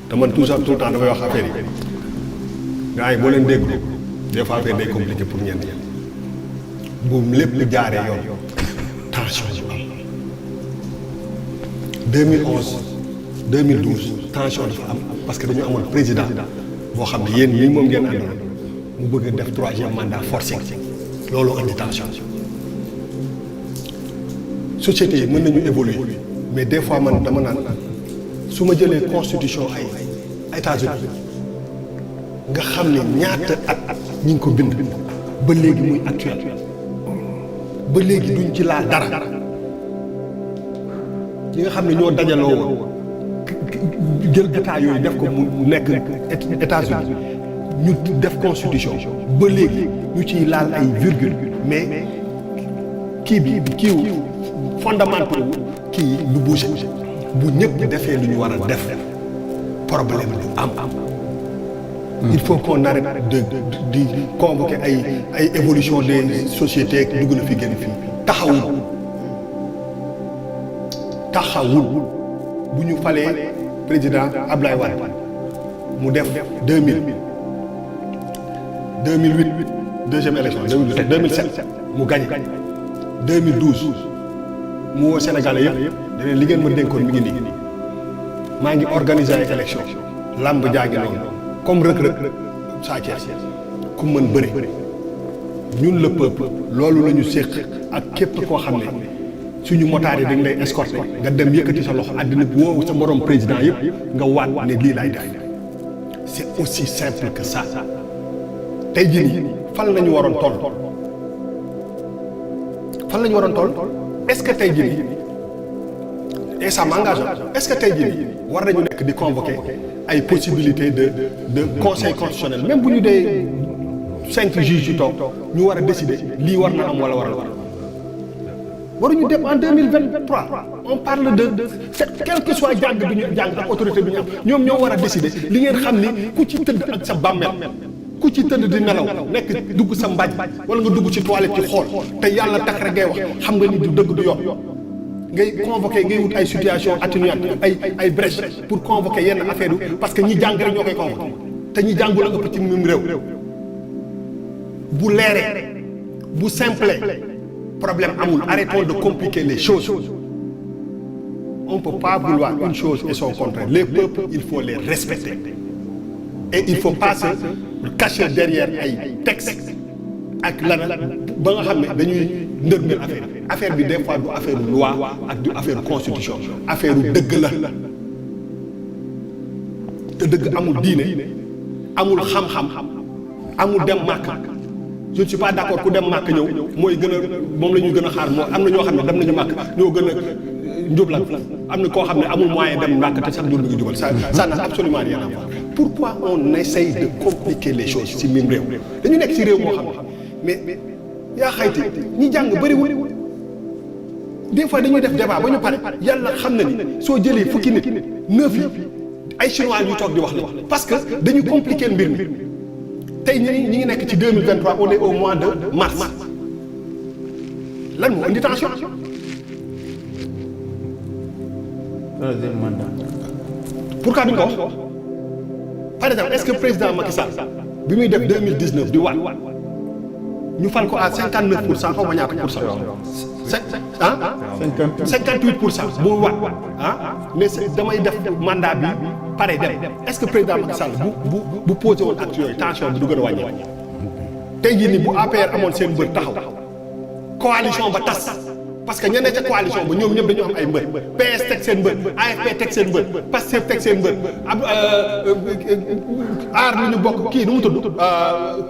te man tout le temps damay wax affaire yi gars yi boo leen dégg des fois affaire day compliqué pour ñenn ñi bu lépp jaaree yoon tension yu am 2011 2012 tension dafa am parce que dañu amoon président boo xam ne yéen ñii moom ngeen àndoon mu bëgg a def 3e mandat forcé loolu andi tension société yi mën nañu évoluer mais des fois man dama naan su ma jëlee constitution ay États-Unis nga xam ne ñaata at ñi ngi ko bind ba léegi muy actuel ba léegi duñ ci laal dara ñi nga xam ne ñoo dajaloo woon jël état yooyu def ko mu nekk États-Unis ñu def constitution ba léegi ñu ciy laal ay virgule mais kiiw fondamental kii du bouger bu ñëpp defee lu ñu war a def problème du am. Il faut qu'on arrête de convoquer ay évolution des sociétés dugg na fi génn fii taxawul bu ñu falee président Ablaye Wade mu def 2000 2008 deuxième élection 2007 mu gagné 2012 mu woo Sénégalais yëpp da leen li ngeen ma dénkoon mi ngi nii maa ngi organiser ay élection làmb jaa ngi noonu comme Reug Sa Thiès ku mën bëri ñun le peuple loolu la ñu séq ak képp koo xam ne suñu motaar yi dañ lay escorter nga dem yëkkati sa loxo àddina bi woowu sa morom président yëpp nga waat ne lii laay def c'est aussi simple que ça tey jii nii fan la ñu waroon toll est-ce que tey jii nii et ça m'engage est-ce que tey jii nii war nañu nekk di convoquer ay possibilités de conseil constitutionnel même bu ñu dee 5 juges yu toog ñu war a décider lii war na am wala waruñu dem en 2023 on parle de quel que soit jàng bi ñu jàng ak autorité bi ñu am ñoom ñoo war a décider li ngeen xam ni ku ci tëdd ak sa bàmmeel ku ci tëdd di nelaw nekk dugg sa mbaj wala nga dugg ci toilette ci xool te yàlla tax rek ngay wax xam nga ni du dëgg du yoon ngay convoquer ngay wut ay situation atténuante ay brèche pour convoquer yenn affaire yi parce que ñi jàng rek ñoo koy convoquer te ñi jàngul a ëpp ci même réew bu leeree bu simple problème amul arrêtons de compliquer les choses on ne peut pas vouloir une chose et son contraire les peuples il faut les respecter et il faut pas se cacher derrière ay textes ak lan ba nga xam ne dañuy ndërmel affaire bi des fois du affaire loi ak du affaire constitution affaire dëgg la te dëgg amul diine amul xam-xam amul dem màkk je ne suis pas d'accord ku dem màkk ñëw mooy gën a moom la ñuy gën a xaar moo am na ñoo xam ne dem nañu màkk ñoo gën a njublan am na koo xam ne amul moyen dem màkk te sax jur bi ngi jubal ça n'a absolument rien à voir pourquoi on essaye de compliquer les choses ci mim réew dañu nekk ci réew moo xam ne mais yaa xayti ñi jàng bëriwul des fois dañuy def débat ba ñu pare yàlla xam na ni soo jëlee fukki nit 9 yi ay chinois yu toog di wax la parce que dañu compliquer mbir mi tey ñi ngi nekk ci 2023 on est au mois de mars lan moo indi tension. troisième mandat. pourquoi duñ ko wax par exemple est-ce que président Macky Sall bi muy def 2019 di waat ñu fal ko à 59% xaw ma ñaata pour cent. 58% bu waat ne damay def mandat bi pare dem est-ce que président Macky Sall bu posé woon acte yooyu tension bi du gën a wàññi. tey jii nii bu APR amoon seen mbër taxaw coalition ba tas parce que ña ne ca coalition ba ñoom ñëpp dañu am ay mbër PS teg seen mbër AFP teg seen mbër Pastef teg seen mbër aar lu ñu bokk kii nu mu tudd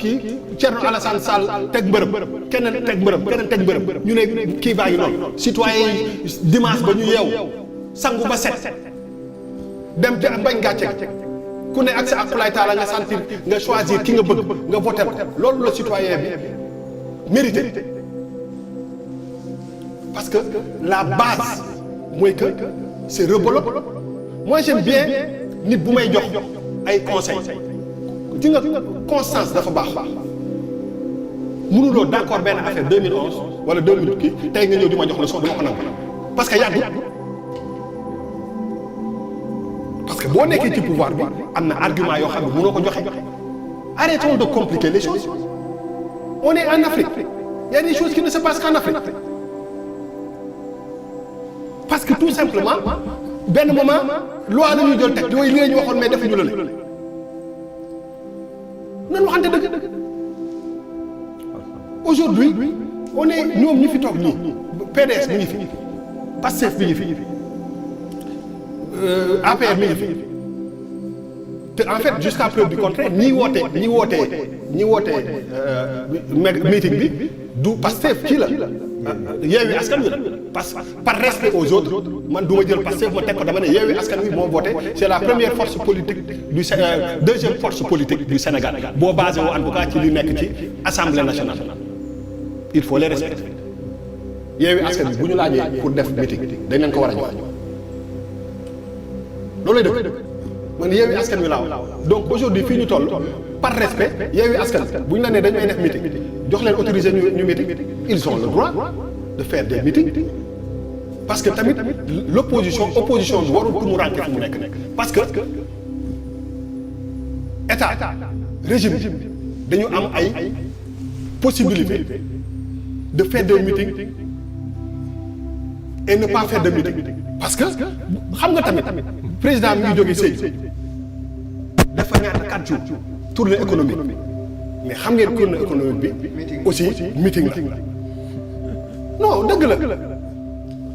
kii Thierno Alassane Sall teg mbërëm keneen teg mbërëm ñu ne kii baa ngi noonu citoyen dimanche ba ñu yeew sangu ba set dem te bañ gàcce ku ne ak sa akulaay taala nga sentir nga choisir ki nga bëgg nga voter ko loolu la citoyen bi mérité parce que la base mooy que c'est rebelote moi j'aime bien nit bu may jox ay conseils ci nga constance dafa baax mënuloo d'accord benn affaire 2011 wala 2000 kii tey nga ñëw di ma jox leçon dama ko nangu parce que yàgg que boo nekkee ci pouvoir bi am na argument yoo xam ne mënoo ko joxe arrêtons de compliquer les choses on est en Afrique il y a des choses qui ne se passent qu'en Afrique parce que tout simplement benn moment loi la ñuy jël teg yooyu li la ñu waxoon mais defuñu la le nan waxante dëgg aujourd'hui on est ñoom ñi fi toog nii PDS mi ngi fi PASTEF mi ngi fi APR mi ngi fi te en fait jusqu'à preuve du contraire ñi woote meeting bi du Pastef kii la Yewwi Askan Wi la parce que par respect aux autres man du ma jël Pastef ma teg ko dama ne Yewwi Askan Wi moo voté c'est la première force politique du deuxième force politique du Sénégal boo basé wu en tout cas ci li nekk ci Assemblée nationale il faut les respecter Yewwi Askan Wi bu ñu laajee pour def meeting dañ leen ko war a jox loolu lay dëgg man Yewwi Askan Wi laa wax donc aujourd'hui fii ñu toll par respect Yewwi Askan Wi bu ñu la nee dañu may def meeting jox leen autoriser ñu meeting ils ont le droit de faire des meetings parce que tamit opposition bi warul tumurànke fu mu nekk parce que état régime dañu am ay possibilité de faire des meetings et ne pas faire de meeting parce que xam nga tamit président mi ngi jógee Sédhiou dafa ñaata 4 jours tournée économique mais xam ngeen tournée économique bi aussi meeting la non dëgg la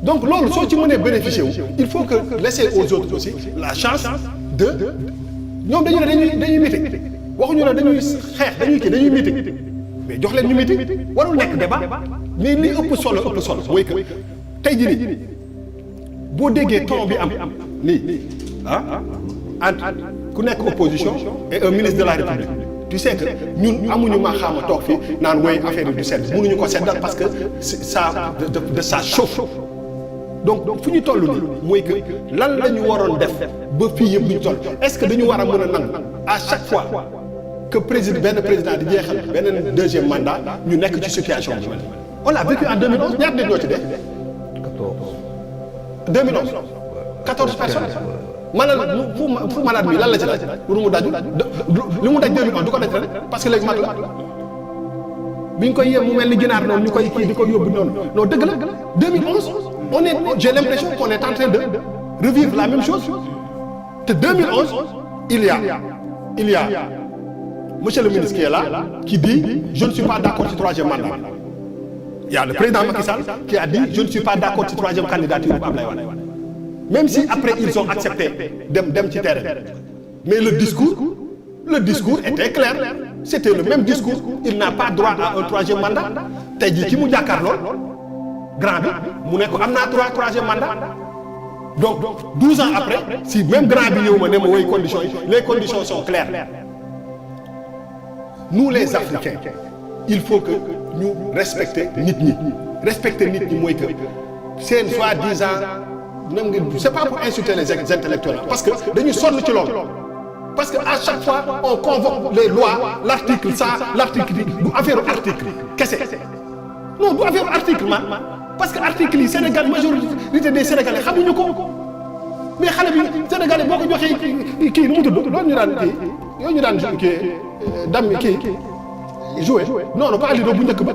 donc loolu soo ci mënee bénéficier wu il faut que laisser aux autres aussi la chance de ñoom dañu ne dañuy meeting waxuñu ne dañuy xeex dañuy meeting mais jox leen ñu meeting warul nekk débat mais li ëpp solo mooy que tey jii nii boo déggee ton bi am nii entre ku nekk opposition et un ministre de la République tu sais que ñun amuñu maa xaama toog fii naan woy affaire yi du sedd mënuñu ko seddal parce que ça de ça chauffe donc fu ñu toll nii mooy que lan la ñu waroon def ba fii yëpp ñu toll est-ce que dañu war a mën a nangu à chaque fois que benn président di jeexal beneen deuxième mandat ñu nekk ci situation bi on l'a vécu en 2011 ñaata nit ñoo ci dee 2011 14 personnes maanaam fu malade bi lan la ci daj lu mu daju li mu daj 2011 du ko daj rek parce que léegi mag la bi ñu koy yem mu mel ni ginaar noonu ñu koy kii di ko yóbbu noonu non dëgg la 2011 j'ai l'impression qu'on est en train de revivre la même chose te 2011 il y a monsieur le ministre qui est là qui dit je ne suis pas d'accord ci troisième mandat il y a le président Macky Sall qui a dit je ne suis pas d'accord ci troisième candidature bu Abdoulaye Wade même si après ils ont accepté dem ci terrain mais le discours était clair c'était le même discours il n'a pas droit à un troisième mandat tey jii ki mu jàkkaarloo grand bi mu ne ko am naa droit troisième mandat donc 12 ans après si même grand bi ñëw ma ne ma woy conditions yi les conditions sont claires nous les Africains il faut que ñu respecter nit ñi mooy que seen soi-disant nam nga c'est pas pour insulter les intellectuels parce que dañuy sonn ci loolu parce que à chaque fois on convoque les lois l'article ça l'article du affaire article kese non du affaire article man parce que article yi Sénégal majorité des Sénégalais xamuñu ko mais xale bi Sénégalais boo ko joxee kii nu mu tudd loolu ñu daan kii dam kii joué non pas lido bu njëkk ba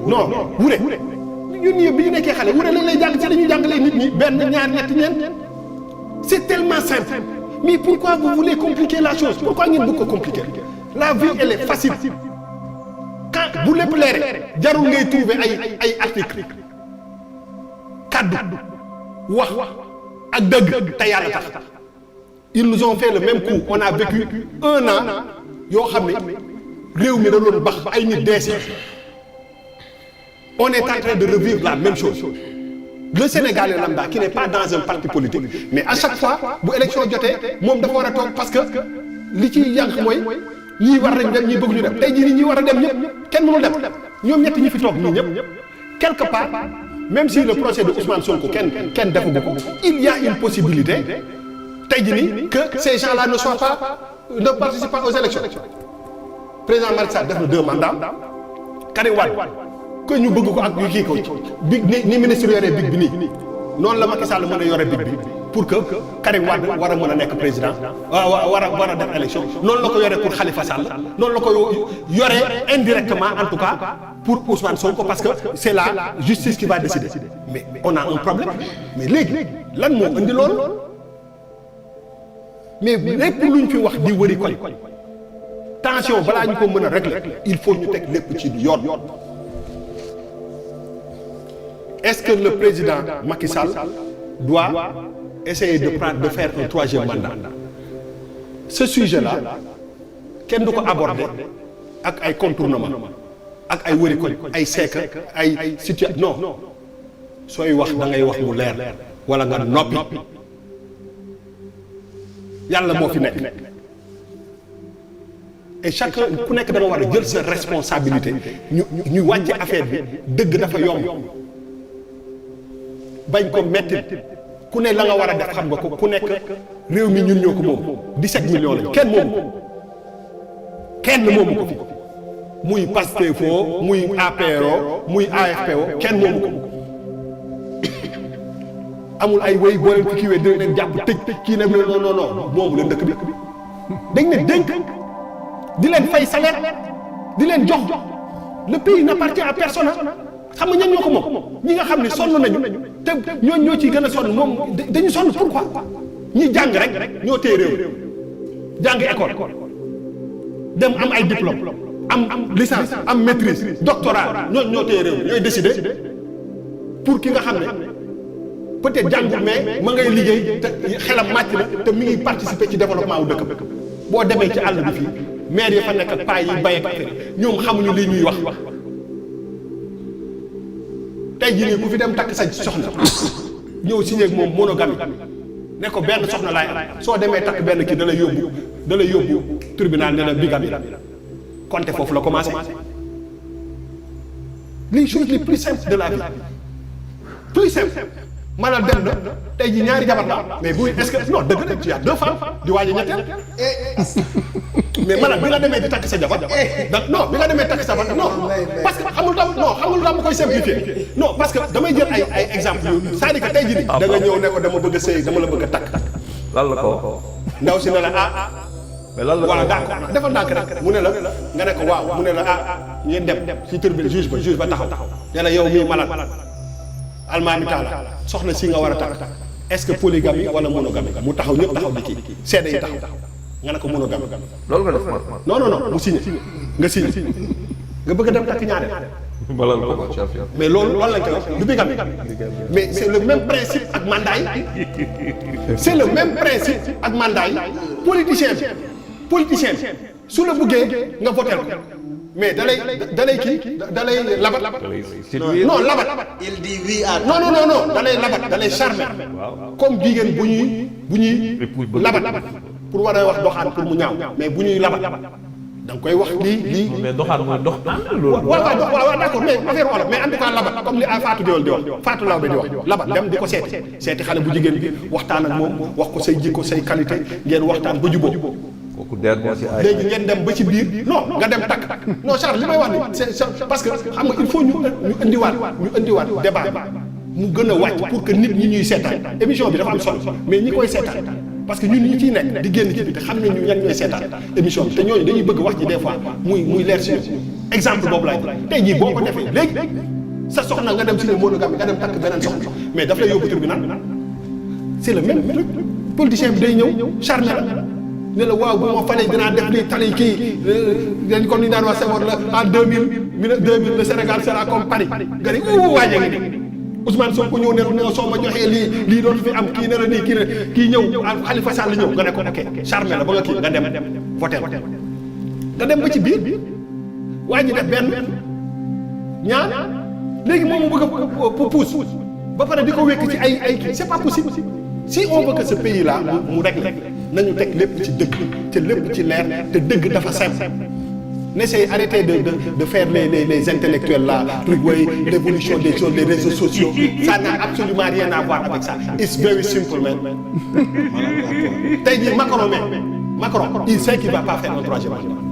non wure ñun ñëpp bi ñu nekkee xale wure lañ lay jàng ci dañuy jàngalee nit ñi benn ñaar ñett ñeent c'est tellement simple mais pourquoi vous voulez compliquer la chose pourquoi ngeen bëgg ko compliquer la vie elle est facile quand bu lépp leere jarul ngay trouver ay article kaddu wax ak dëgg te yàlla tax ils nous ont fait le même coup on a vécu 1 an yoo xam ne réew mi da doon bax ba ay nit dee on est en train de revivre la même chose le Sénégalais lambda qui n'est pas dans un parti politique mais à chaque fois bu élection jotee moom dafa war a toog parce que li ci yànq mooy ñii war nañ dem ñii bëgg ñu dem tey jii ñi war a dem ñëpp kenn mënul dem ñoom ñett ñi fi toog ñii ñëpp quelque part même si le procès de Ousmane Sonko kenn defagu ko il y a une possibilité tey jii nii que ces gens-là ne participent pas aux élections président Macky Sall def na 2 mandats Karim Wade que ñu bëgg ko ak ñu kii ko big ni ministre yoree big bi nii noonu la Macky Sall mën a yore big bi pour que Karim Wade war a mën a nekk président war a def élection noonu la ko yoree pour Khalifa Sall noonu la ko yoree indirectement en tout cas pour Ousmane Sonko parce que c'est la justice qui va décider mais on a un problème mais léegi lan moo indi loolu mais lépp luñ fi wax di wëri koñ tension balaa ñu ko mën a régler il faut ñu teg lépp ci yoon est-ce que le président Macky Sall doit essayer de faire un troisième mandat ce sujet-là kenn du ko aborder ak ay contournement ak ay wëri koñ ay seeka ay situation non sooy wax da ngay wax mu leer wala nga noppi yàlla moo fi nekk et chacun ku nekk dama war a jël sa responsabilité ñu wàcce affaire bi dëgg dafa yomb bañ ko metti ku ne la nga war a def xam nga ko ku nekk réew mi ñun ñoo ko moom 17 millions lañ kenn moomu ko fi muy Pastefo muy APRO muy AFPO kenn moomu ko amul ay wéy boo leen fi kiiwee dina leen jàpp tëj kii ne non moomu leen dëkk bi dañ ne dénk di leen fay salaire di leen jox le pays n'appartient à personne xam nga ñan ñoo ko moom ñi nga xam ne sonn nañu te ñoo ciy gën a sonn moom dañu sonn pourquoi ñi jàng rek ñoo téye réew jàng école dem am ay diplôme am licence am maîtrise doctorat ñoo téye réew ñooy décider pour ki nga xam ne peut-être jàngul mais ma ngay liggéey te xelam màcc na te mi ngi participer ci développement wu dëkk boo demee ci àll bi fii maire yi fa nekk ak paa yi bay ak affaire ñoom xamuñu lii ñuy wax tey jii nii ku fi dem takk sa soxna ñëw signé ak moom monogamie ne ko benn soxna laay am soo demee takk benn kii da lay yóbbu tribunal ne la bigamie compter foofu la commencé les choses les plus simples de la vie plus simple maanaam dem na tey jii ñaari jabar la mais bu est-ce que non dëgg la ci y a 2 femmes di waaj a ñetteel mais maanaam bi nga demee di takk sa jabar non bi nga demee takk sa jabar non parce que xamul tam ma koy simplifier non parce que damay jël ay exemple yu c'est-à-dire que tey jii da nga ñëw ne ko dama bëgg a sëy dama la bëgg a takk lan la ko ndaw si ne la mais lan la voilà d'accord defal ndànk rek mu ne la nga ne ko waaw mu ne la ngeen dem ci tribunal juge ba taxaw ne la yow mii malade almaami taala soxna si nga war a takk est-ce que polygamie wala monogamie mu taxaw ñëpp taxaw di kii seede yi taxaw nga ne ko monogamie loolu nga def non mu signé nga signé nga bëgg a dem takk ñaareel mais loolu lañ koy wax du bigamie mais c'est le même principe ak mandat yi c'est le même principe ak mandat yi politicien su la bëggee nga voter ko mais dalay labat non labat il dit oui à non dalay labat dalay charmer comme jigéen bu ñuy labat pour war a wax doxaan pour mu ñaaw mais bu ñuy labat da nga koy wax lii mais doxaan mooy dox loolu waaw d'accord mais affaire wala mais en tout cas labat comme li Fatou Diol di wax Fatou Lawbe di wax labat dem di ko seeti xale bu jigéen bi waxtaan ak moom wax ko say jikko say qualité ngeen waxtaan ba jubóo kooku der moo si ay léegi ngeen dem ba ci biir non nga dem takk non Charles li may wax ni c'est parce que xam nga il faut ñu indiwaat débat mu gën a wàcc pour que nit ñi ñuy seetaan émission bi dafa am solo mais ñi koy seetaan parce que ñun ñi ciy nekk di génn ci bi te xam ne ñu ñan ñooy seetaan émission bi te ñooñu dañuy bëgg wax ci des fois muy leer si exemple boobu laay tey jii boo ko defee léegi sa soxna nga dem si ne monogamie nga dem takk beneen soxna mais daf lay yóbbu tribunal c'est le même truc politicien bi day ñëw charme la ne la waaw bu ma falee dinaa def lii tali kii dañ ko ni daan wax Senghor la en 2000 le Sénégal sera comme Paris nga ni waaje ngi ni Ousmane Sonko ñëw ne soo ma joxee lii dootu fi am kii ne la nii kii ñëw Khalifa Sall ñëw nga ne ko ok charmé la ba nga kii nga dem voter nga dem ba ci biir waa ji def benn ñaar léegi moom mu bëgg a pousse ba pare di ko wékk ci ay kii c'est pas possible si on veut que ce pays là mu régler nañu teg lépp ci dëgg te lépp ci leer te dëgg dafa simple n'essayez arrêtez de faire les intellectuels là truc way l'évolution des choses les réseaux sociaux ça n'a absolument rien à voir avec ça it's very simple man tey jii Macron il sait qu'il va pas faire un troisième mandat